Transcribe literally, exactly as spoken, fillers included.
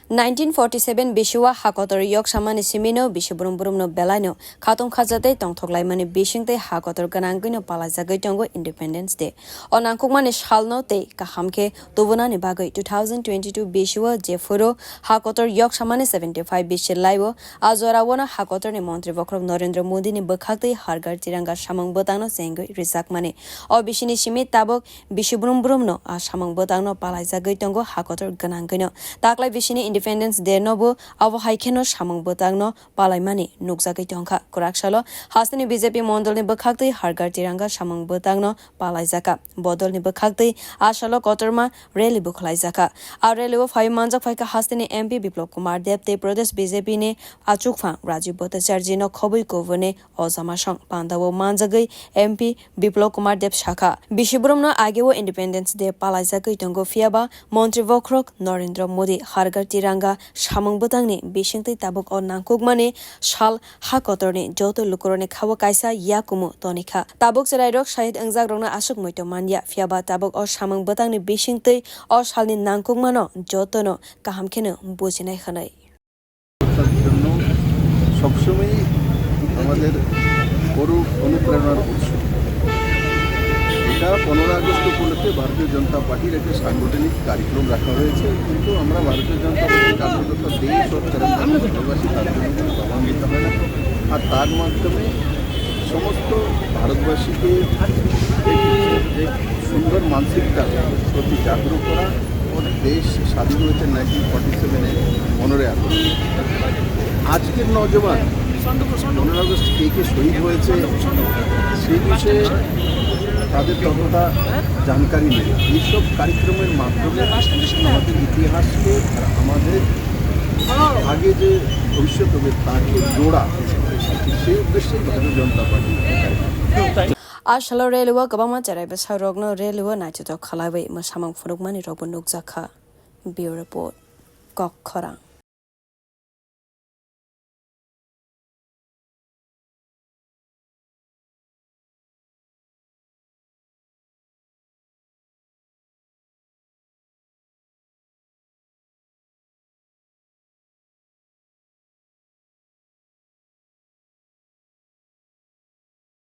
Nineteen forty seven bisio ha kotor yok samani simino bisi brum brumno belaino khatung khaja tei tongthok laimani bising tei ha kotor gwnangwino palaijagwi tongo Independence Day. O nangkukmani salno tei kaham khe tubunani bagwi two thousand twenty two bisio jephuru ha kotor yok samani seventy five bisi laio. A joraono ha kotorni montri bokhorok Narendra Modini bwkhaktwi Har Ghar Tiranga samung bwtangno chengwi rijakmani. O bisini simi tabuk bisi brum brumno a samung bwtangno palaijagwi tongo ha kotor gwnangwino. Taklai bisini Independence Day no bo abo hai kheno samung bwtangno palaimani nukjagwi tongkha. Kwrak salo hasteni B J P mondolni bwkhaktwi Har Ghar Tiranga samung bwtangno palaijakha. Bodolni bwkhaktwi a salo kotorma rally bo khlaijakha. A rally o phaiwi manjak phaikha hasteni M P Biplab Kumar Deb tei Pradesh B J P ni achukphang Rajiv Bhattacharjee no khobwi kubuni o jamasong pandao manjagwi M P Biplab Kumar Deb sakha, bisi borokno ageo Independence Day palaijagwi tongo, phiyaba montri bokhorok Narendra Modi Har Ghar Tiranga samung bwtangni bisingtwi tabuk o nangkukmani sal ha kotorni joto lukurokni khao kaisa yakumu tonikha. Tabuk chwrairok shahid wngjakrokno aswk muitu manya, phiyaba tabuk o samung bwtangni bisingtwi o salni nangkukmano jotono kaham kheno bujinai hwnwi. জন্য সবসময়ই আমাদের বড় অনুপ্রেরণার উৎস। এটা পনেরো আগস্ট উপলক্ষে ভারতীয় জনতা পার্টির একটা সাংগঠনিক কার্যক্রম রাখা হয়েছে, কিন্তু আমরা ভারতীয় জনতা পার্টির কার্যকর্তা দেশ ও তারা ভালোবাসি, তার জন্য কোনো জবাব দিতে হয় না। আর তার মাধ্যমে সমস্ত ভারতবাসীকে যে সুন্দর মানসিকতা প্রতি জাগ্রত করা ও দেশ স্বাধীন হয়েছে নাইনটিন ফর্টি সেভেনে পনেরোই আগস্ট। আজকের নওজোয়ান পনেরো আগস্ট কে কে শহীদ হয়েছে সেই বিষয়ে তাদের ততটা জানকারি নেই। এইসব কার্যক্রমের মাধ্যমে আমাদের ইতিহাসকে আর আমাদের আগে যে ভবিষ্যৎ হবে তাকে জোড়া, সেই উদ্দেশ্যেই ভারতীয় জনতা party. A salo rally o kwbangma cherai bwsarokno rally o naithotok khlaiwi mwsamung phunukmani rokbo nukjakha. Bureau Report, Kok Khorang.